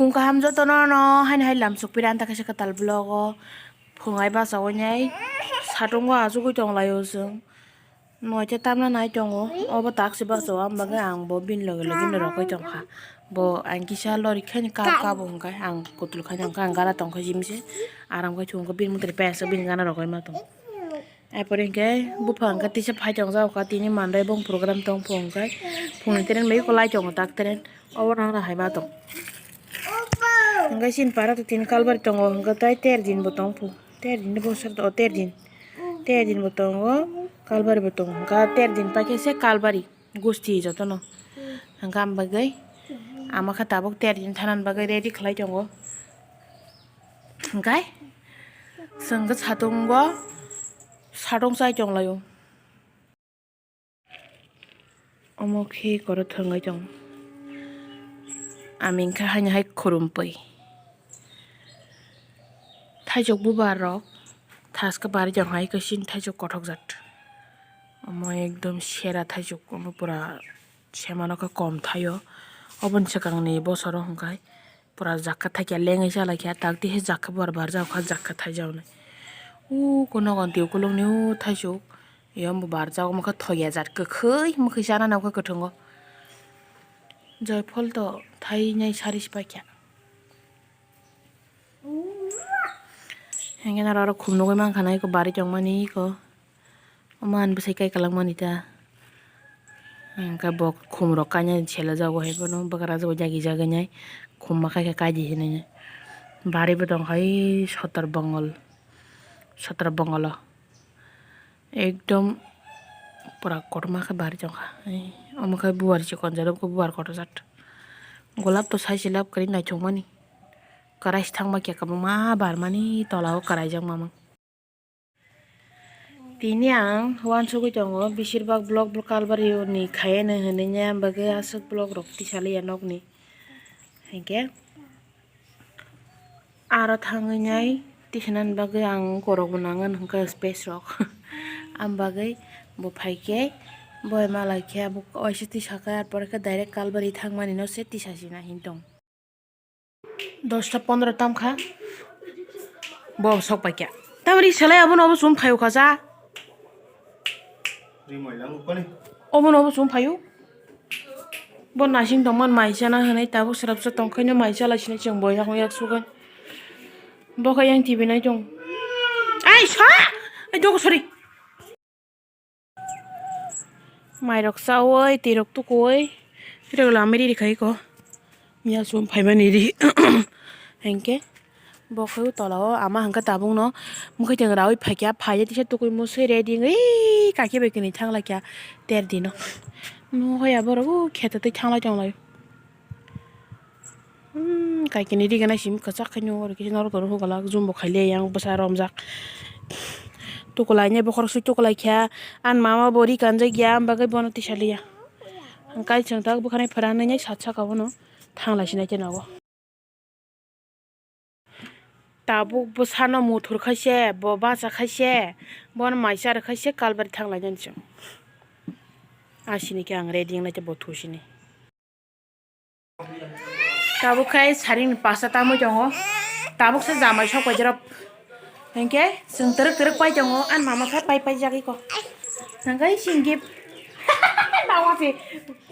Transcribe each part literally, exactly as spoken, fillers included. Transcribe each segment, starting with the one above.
Phung kaham jotono no haino hai lamsok pira anta kaisa kwtal vlog o phungai bachawi nai satungo achugwi tonglaio chwng. Noite tamna nai tongo, obo tak se bachawi, ang bagwi ang bo bini loge loge no rogwi tongkha. Bo ang kisa lori khaini kap kabo hwnkhe ang kutul khaini hwnkhe ang gana tongkha jimse aram khai thung khe bini motri payasa bini gana rogwi ma tong. Aipore hwnkhe bupha hwnkhe tisa phai tong jao kha, tini mandai bong program tong pho hwnkhe phungni train bai kolai tongo tak train, obo nang hai ma tong. Hwnkhe chini para to tini kalbari tongo hwnkhe tai ter din bo tong pho, ter din ni bosor o ter din, ter din bo tongo, kalbari bo tongo hwnkhe ter din paikhe se kalbari. Gusti jotono. Hwnkhe ang bagwi ama khe tabuk ter din thanani bagwi ready khlai tongo. Hwnkhe chwng khe satungo satung chai tonglaio. Omo khe koro thwngwi tong. Ami wngkha haino hai khurumtwi. Thaichuk bubar rok thaskhe bari tong hai khe chini thaichuk kothok jat. Omo ekdom sera thaichuk, omo pura semano khe kom thaio. Oboni swkangni bosoro hwnkhe pura jakka thaikya lengwi chalaikya, takti he jakka bubar barjak kha, jakka thaijaknai. O kono gonti ukulukni o thaichuk, eyang bo barjak, omo khe thoya jat kwkhwi, mwkhwi chana nokha kwthwngo. Joyphol to thainai sari se paikha. Hingke naro oro khum nugui mankha na eko bari tongmani eko. Omo ani bwsai kai kwlangmani ta. Hingke bo khum rok kainai selajago hai bono bwkra jago jagi jagi nai khum ma kai khe kaidi hinui. Bari bo tongkha ei sotor bongol, sotor bongolo. Ekdom pura kotorma khe bari tongkha. Omo khe buar chikon jat, omo khe buar kotor jat. Golap to sai se lab kwrwi naithokmani. Kwrai se thangma khe kwbangma barmani tola o kwraijak mamang. Tini ang uansugui tongo, besir bak vlog bo kalbari ni khaye no hinui ya, bagwi aswk vlog rok tisaliya nokni. Hinkhe aro thangwi nai tisanani bagwi ang ukorok bo nangan hwnkhe space rok. Am bagwi bo phaikhe bo malaikhe abo waisa tisakhe, ar pore khe direct kalbari thangmani no se tisasi na hintong. Dosta pondro tamkha. Bo sok paikya. Tamri selai abono obo sum phaio kha ja. Ri moila ukoni. Obono obo sum phaio. Bo nasing tongman mai chana hinui tabuk srapsa tongkhaino mai chala sini chwng bo yak yak sugan. Bo kha yang T V nai tong. Ai sa! Ai dogo sorry. Mairok chaui, twi rok tukui, twi rok lamwi riri khai ko. Miya sum phaimani ri. Hinkhe bo khe tola o ama hinkhe tabuk no mwkhwtwng raui phaikya, phaiya tisa tukui musui ready wngwi kaki bai kwnwi thanglaikya ter dino. Nuhaiya borok o kheto twi thanglai tonglai. Hmm, kaikini rigana sim kwchak khe nw oro kisa norok toro hugalak jumbo khaile yang bwsa romjak. Tukulai ne bokhorok sui tukulai kha, ani mama bo ri kanjak ya, am bagwi bono tisa liya. Ang kai chwng tak bwkhani phwrang nai sat saka bono thanglai sinai khe nogo. Tabuk bwsano muthur khaise, bo bacha khaise, bono mai cha rwkhaise, kalbari thanglai nani chwng. Asini khe ang ready wngnai tei bo thusini. Tabuk khai saring pasta tamwi tongo. Tabuk se jamai sok pai jerok. Hinkhe chwng twrwk twrwk pai tongo. Ani mama khe pai pai jagwi ko. Hinkhe singip. Nawa se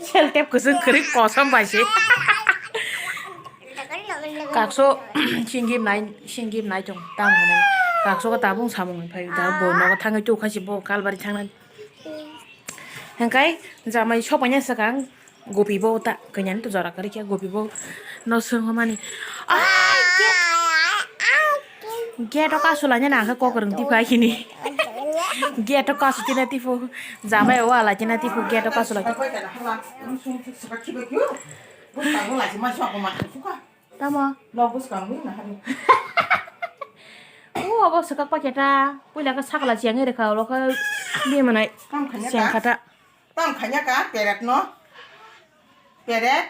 seltep kwchwng kwrwi kosom bai se. Kakso singip nai, singip nai tong tam hinwi. Kakso ko tabung samung phai da bo nogo thangwi tukha si bo kalbari thangnani. Hinkhe jamai sok paina swkang. Gopi bo ta kanya ni to jora kari kya gopi bo no sung mani. Ah, gate, gate o kasu lanya na kha kok rung tipa kini. Gate o kasu tina tipu. Jamai o ala tina tipu gate o kasu lanya. Tamo. Nok bwskang ni na hari. O abo swkak paikha ta. Puila khe sakla chengwi rwkha, oro khe bini manai. Kam khanya cheng ta. Kha ta. Tam khanya ka peret no. Peret.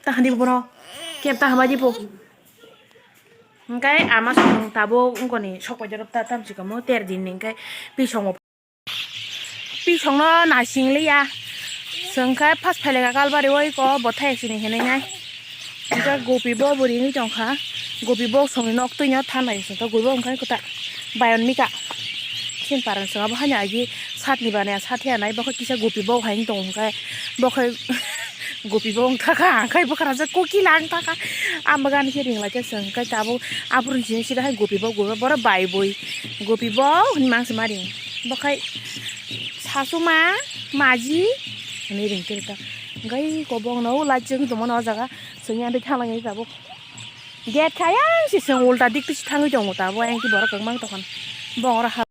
Ta hani bono. Kem ta hama di bo. Hingkai ama song tabuk wngkoni sok pai jorok ta tam chikamo ter din ni hingkai pisongo. Pisongno naising liya. Chwng khe phas phailai kha kalbari o iko bo thai sini hinwi nai. Hwnkhe gopi bo bo ringwi tongkha. Gopi bo songni nok twino thanai songkha. Gopi bo wngkha kwtal bayon mika. Sin paran song abo haino agi satni bana sathe anai bokhe kisa gopi bo hai tong hwnkhe bokhe gopi bo wngkha kha hwnkhe bokhe rajak kokila wngkha kha. Amagan khe ringlaikhe song hwnkhe tabuk aphuru sini sida hai gopi bo gopi bo borok bai bui gopi bo hwnwi mangsi ma ring bokhai sasuma maji hwnwi ring khe rwkha. Hwnkhe kobongno lachigwi tongmani o jaga. Chwng yang twi thanglangwi tabuk. Gate kha yang se chwng ulta dik twi se thangwi tongo tabuk, yang twi borok kwbangma tongkha. Bo oro ha.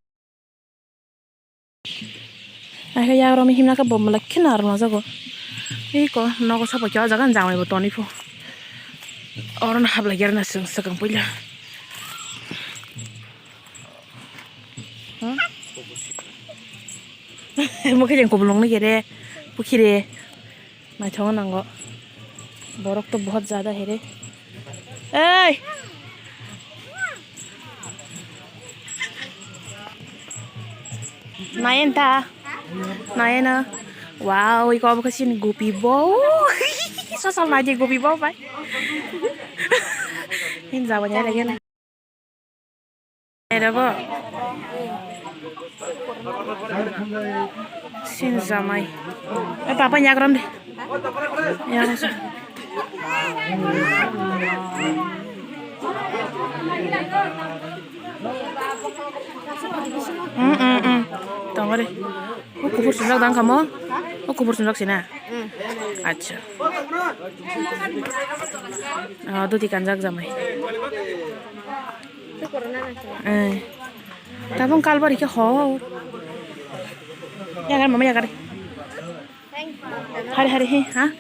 Aikhe yagrokni himna khe bo belai kheno aro nangjago. Eko nogo sabo khe o jaga jangbai bo tonwi pho. Oro no hablai ya rwna chwng swkang puila. Mokhe jeng kubulung ni kere pukhire. Naithok nango. Borok to bahut jada hai re. Ei! Nayen ta. Nayen na. Wow, iko obo khe chini gopi bo. Sosol naidi gopi bo bai. Hin jabo nya lagi na. Ero bo. Sin jamai. Eh, papa nyakram de. Nyakram se. Mm, mm, mm. Tongo de. O kuphur swngjak dang kha mo? O kuphur swngjak se na? Mm. Acha. Ah, doti kanjak jamai. Eh. Tabung kalbari khe hor. Yagar mama yagar. Hari hari he ha?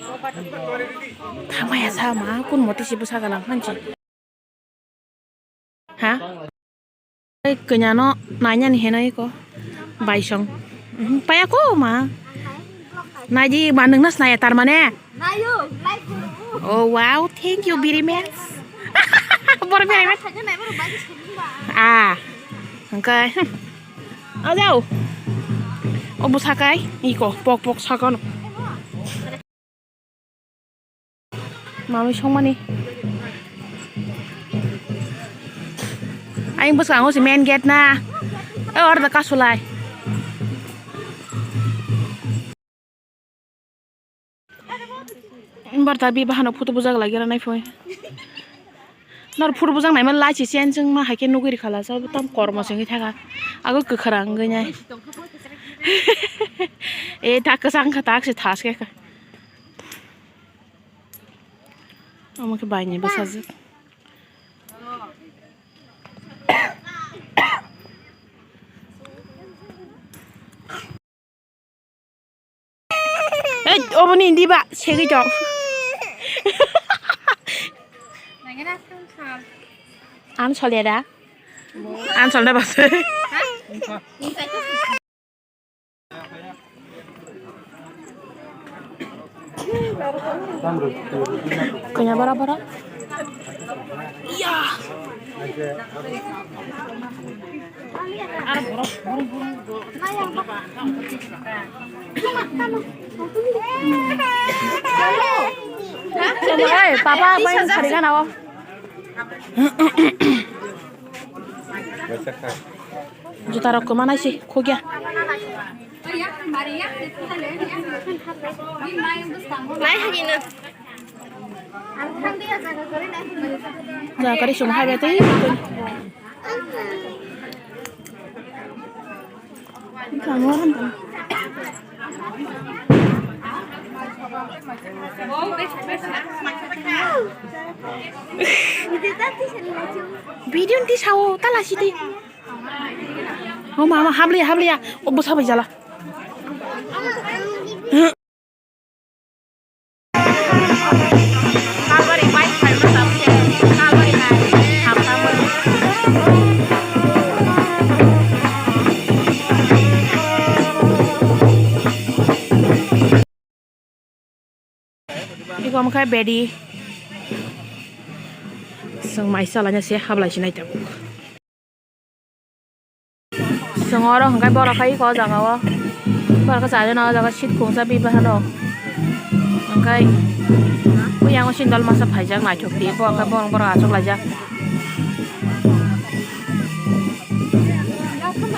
Thamaya sa ma kun moti si bwsa galang hanchi. Ha? Ei kanya no nanya ni heno iko. Baisong. Mhm, paya ko ma. Naidi ma nung nas naya tar mane. Nayo, like ko. Oh wow, thank you very much. Bor very much. Saja nai baru bagi sini ba. Ah. Angkai. Ajao. O bwsakai iko pok pok sakano. Mami songmani. Ayang bwskango se main gate na. Eh, order kasulai. Barta bi bahano photo bujak lagi ra nai phoi. Nor photo bujak nai ma lachi chen chwng ma hai khe nugui rikha la sa tam kormo sengwi thaka. Ago kwkhwrang wngwi nai. E ta kwchang kha tak se thas khe. Omo khe baini bwsajwk. Ei, oboni indi ba segwi tong. Ang solera. Ang solera bas. Kanya bara bara. Iya. Hey, papa, apa yang hari kan awak? Juta rok kwma naisi khukya. Lai hagino. Jaga kari sum hai betai. Video ni tisao tala sidi. Oh mama, habliya, habliya. Oh, bwsa bai jala. Iko omo khe bedi. Chwng mai chala se hablai se nai tabuk. Chwng oro hwnkhe borok khai iko o jaga o. Borok khe chajana o jaga seat khungsa bibaha rok. Hwnkhe Buyango sindol masa phaijak naithok di, bo khe borok borok achuk laijak.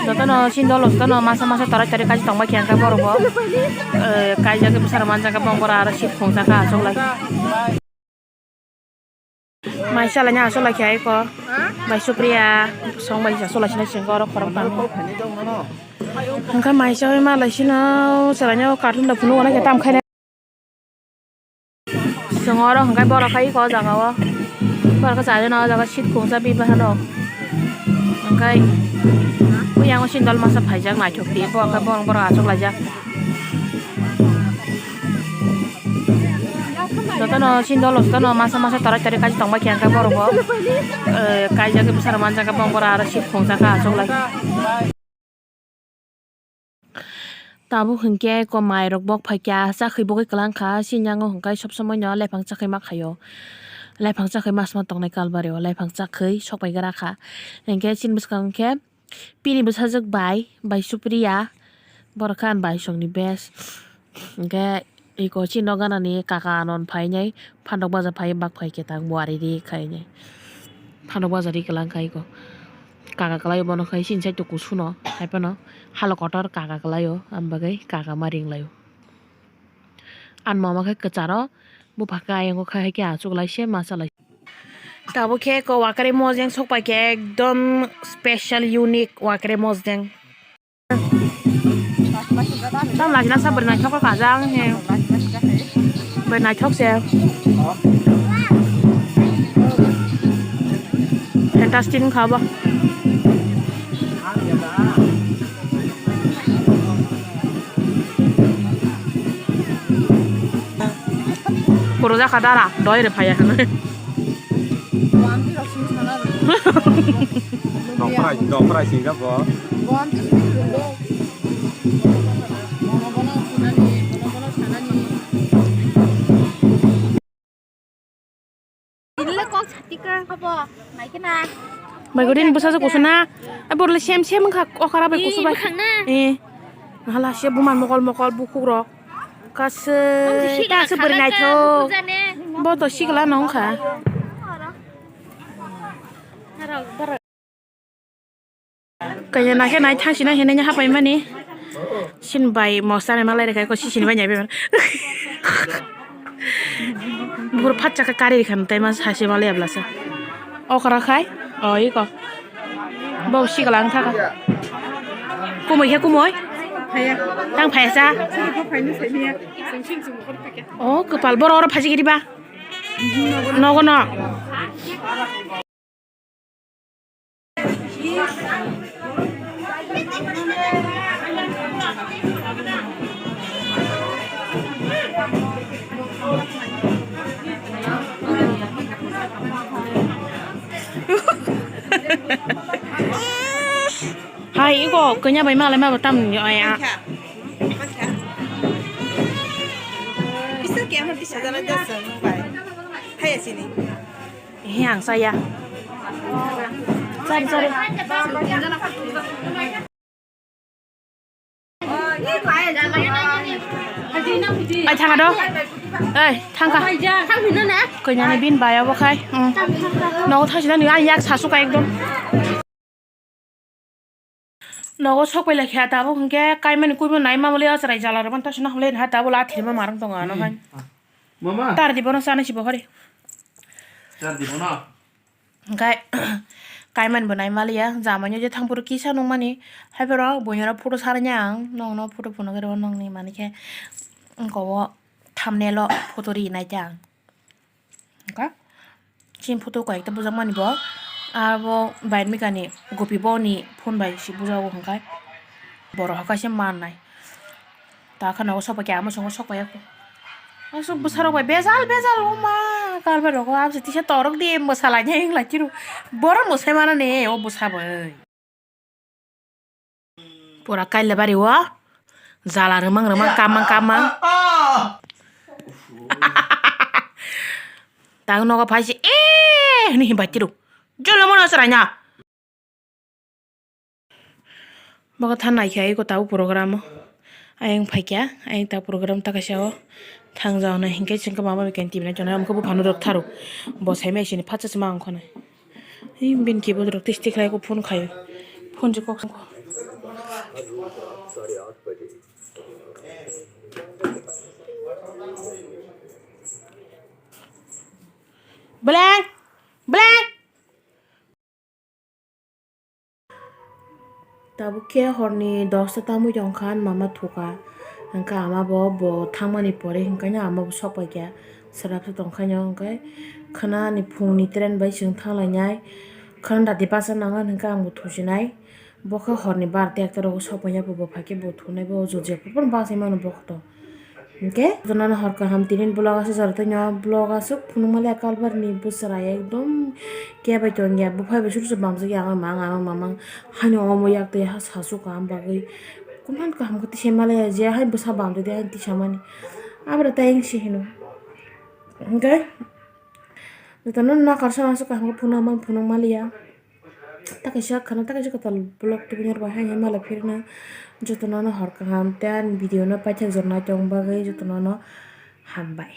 Jotono sindol jotono masa masa torai torai kaisa tongbai khe hwnkhe borok bo, eh, kaijak bwsarok manjak khe borok borok aro seat khungjak khe achuk lai. Mai salai ni achuk lai khe aiko. Bai Supriya song bai achuk lai sinai singko oro khorok tang. Hwnkhe mai chawi ma lai sino chwraino cartoon da phunuk wana khe tam khai. Chwng oro hwnkhe borok khai o jaga o. Borok khe chajana o jaga seat khungsa bibaha rok. Hwnkhe buyango sindol masa phaijak naithok di bo khe borok borok achuk laijak. Jotono sindol jotono masa masa torai torai kaisa tongbai khe hwnkhe borok bo, eh, kaijak bwsarok manjak khe borok borok aro seat khungsa khe achuk lai. Tabuk hinkhe ko mairok bok phaikha, chakhwi bogwi kwlangkha, sini yango hinkhe sob somoi no lephang chakhwi ma khaio. Lephang chakhwi ma sma tongnai kalbario, lephang chakhwi sokpai gra kha. Hinkhe chini bwskango hinkhe pini bwsajwk bai, bai Supriya, borok khe ani bai songni best. Hinkhe iko chini nok ganani kaka anon phainai, phandok baja phai bak phai khe tang buari ri khainai. Phandok baja ri kwlangkha iko. Kaka kwlaio bono khai sini side o kusuno, hai phano halo kotor kaka kwlaio, ang bagwi kaka ma ring laio. Ang mama khe kwcharo, bupha khe ayang o khai hai khe achuk lai se ma cha lai. Tabuk khe ko wakre mojeng sok pai khe ekdom special unique wakre mojeng. Tam lajina sa bwrwi naithok kha jang he. Bwrwi naithok se. Fantastic wngkha bo. Koro jakha dara, doi re phaiya hinwi. Dongphrai, dongphrai singkha bo. Bai gori ni bwsajwk kusu na. Ai borok le sem sem wngkha, okra bai kusu bai. Eh. Hala se buman mokol mokol bukhuk rok. Kasui ta se bwrwi naithok. Bo to sikla no wngkha. Kaya nakhe nai thang sina hinwi hapai mani. Sin bai mosta ni malai rwkha ko sisini bai nyaibai mani. Bur phat chakha kari rwkha tai ma sasi malai ablasa. Okra khai o iko. Bo sikla ang thaka. Kumui khe kumui. Tang phaya sa. O kwpal boro oro phaji giri ba. Nogo no. Hai, iko kanya bai malai ma tam yo ya. Bisa kiamar di sana jasa bai. Hai sini. He ang saya. Sorry, sorry. Ai thanga do. Ai thangka. Kanya ni bin baya bo khai. Nogo thasi na ni ang yak sasu ka ekdom. Nogo sok pai lai kha tabuk hinkhe kaimani kuibo nai ma muli o chwrai jala rwmani tasi na hwnle ha tabuk la thirma marwng tongo ano hai. Mama. Tar di bono chana si bo hori. Tar di bono. Hinkhe kaimani bo nai ma liya jamani je thang phuru kisa nung mani hai phuru buini oro photo sarani ang nong no photo phunugwi rw nong ni mani khe wngko o thumbnail o photo ri nai ta ang. Wngkha chini photo koi ekta bujak mani bo abo bai mika ni gopi bo ni phone bai si bujago hwnkhe borok hwnkhe se mannai ta kheno o sok bai khe amo songo sok bai ya kho aswk bwsarok bai bejal bejal o ma kalbai rogo abo se tisa torok di mwsalai nai wng lai chiro borok mwsai mano ni o bwsa bai. Pura kailabari o jala rwmang rwmang kamang kamang. Tang nogo phai se eh hwnwi himbai tiro. Jolo mono chwraino. Bogo tha naikha eko tabuk program o. Ayang phaikha, ayang ta program ta kaisa o. Thang jao na hinkhe chwngkhe mama bai kain tibinai tongnai, amkhe buphano rwk tharo. Bo saimai sini phatsa se ma ongkho nai. Ei bini kibo rwk tei stick lai ko phone khaio. Phone je kok songkho. Blang! Blang! Tabuk khe horni dosta tamwi tongkha, ani mama thuka. Hwnkhe ama bo, bo thangmani pore hwnkhe ama bo sok paikha. Swrapsa tongkhaino hwnkhe khwnani phungni train bai chwng thanglainai. Khwna dati basa nangan hwnkhe ang bo thusinai. Bo khe horni bar te ekta rogo sok paina bo, bo phaikhe bo thunai bo jujak phuru bachai mano bo khe to. Hwnkhe jotono hor kaham tini vlog aswk jora tongno, vlog aswk phunukma le kalbar ni bwswrai ekdom kebai tongya, buphai bai suru suru bamjakya, ang mang, ang mang, mang, haino omo yak tei ha sasu kaham bagwi. Kuman kaham khe tisa malaya, je hai bwsa bamtwi de hai tisa mani. Abra tei ang si hino. Hwnkhe jotono nakarsa aswk kaham khe phunukma, phunukma liya. Ta kaisa khana, ta kaisa kwtal vlog tubunai rwbaha hai mala phirna jotono no hor kaham tei ani video no paithak jora naitong bagwi jotono no hambai.